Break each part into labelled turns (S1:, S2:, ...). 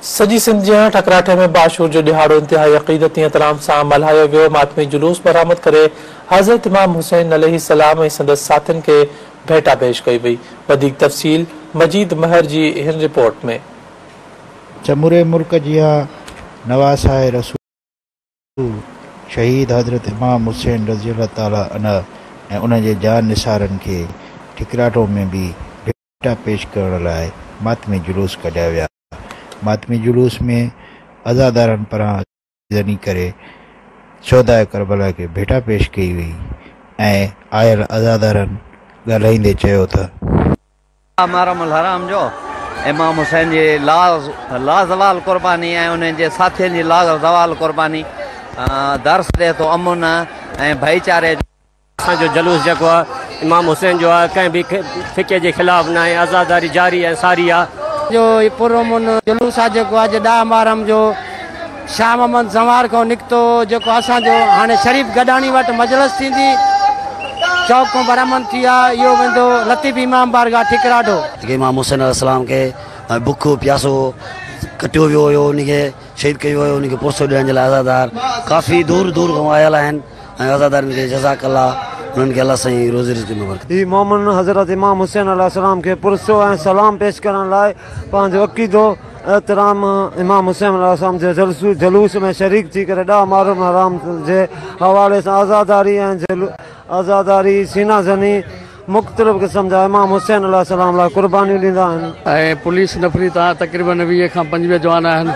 S1: سڄي سنڌ جيان ٺڪراٺي ۾ به عاشور جو ڏهاڙو انتهائي عقيدت ۽ احترام سان ملهايو ويو. ماتمي جلوس برآمد ڪري حضرت امام حسين عليه السلام ۽ سندس ساٿين کي ڀيٽا پيش ڪئي وئي. وڌيڪ تفصيل مجيد مهر جي هن رپورٽ ۾.
S2: سموري ملڪ جيان نواسه رسول شهيد حضرت امام حسين رضي الله تعالٰي عنه ۽ انهن جي جان نثارن کي ٺڪراٺو ۾ به ڀيٽا پيش ڪرڻ لاء ماتمي جلوس ڪڍيا ويا. ماتمي جلوس ۾ عزادارن پاران زني ڪري شهداء ڪربلا کي ڀيٽا پيش ڪئي وئي ۽ آيل عزادارن ڳالهائيندي چيو ته.
S3: محرم الحرام جو امام حسين جي لازوال قرباني ۽ انهن جي ساٿين جي لازوال قرباني درس ڏئي ٿو امن ۽ ڀائيچاري جو.
S4: اسان جو جلوس جيڪو آ امام حسين جو آ ڪنهن به فقي جي خلاف ناهي عزاداري جاري ۽ ساري آ.
S5: جو هي پرامن جلوس آ جيڪو اڄ 10 محرم جو شاهه محمد زنوار کان نڪتو جيڪو اسان جو هاڻي شريف گڏاڻي وٽ مجلس ٿيندي چوڪ کان برآمد ٿي آ اهو ويندو لطيف امام بارگاهه ٺڪراٺو.
S6: جيڪي امام حسين عليه السلام کي بک پياسو ڪٽيو ويو هيو انهي کي شهيد ڪيو ويو انهي کي پرسو ڏيڻ جي لاء عزادار ڪافي دور دور کان آيل آهن. ۽ عزادارن کي جزاڪ الله انهن کي الله سائين روزي رزق ۾ برڪت.
S7: هي مومن حضرت امام حسين عليه السلام کي پرسو ۽ سلام پيش ڪرڻ لاء پنهنجو عقيدو احترام امام حسين عليه السلام جي جلوس ۾ شريڪ ٿي ڪري 10 محرم الحرام جي حوالي سان عزاداري ۽ عزاداري سينه زني مختلف قسم جا امام حسين عليه السلام لاء قربانيون ڏيندا آهن.
S8: ۽ پوليس نفري تان تقريبن 20 کان 25 جوان آهن.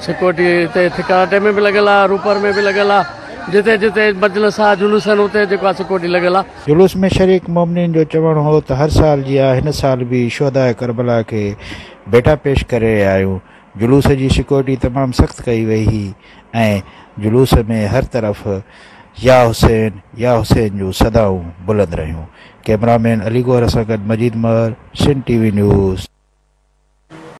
S8: سيڪيورٽي هتي ٺڪراٽي ۾ به لڳل آهي، روپر ۾ به لڳل آهي، جتي جتي مجلس آهي، جلوس آهن اتي جيڪو آهي سيڪيورٽي لڳل آهي.
S2: جلوس ۾ شريڪ مومنين جو چوڻ هو ته هر سال جيان هن سال به شهداء ڪربلا کي ڀيٽا پيش ڪري رهيا آهيون، جلوس جي سيڪيورٽي تمام سخت ڪئي وئي هئي ۽ جلوس ۾ هر طرف يا حسين يا حسين جون صدائون بلند رهيون. ڪئميرا مين علي گوهر سان گڏ Majeed Mehar, Sindh T V news.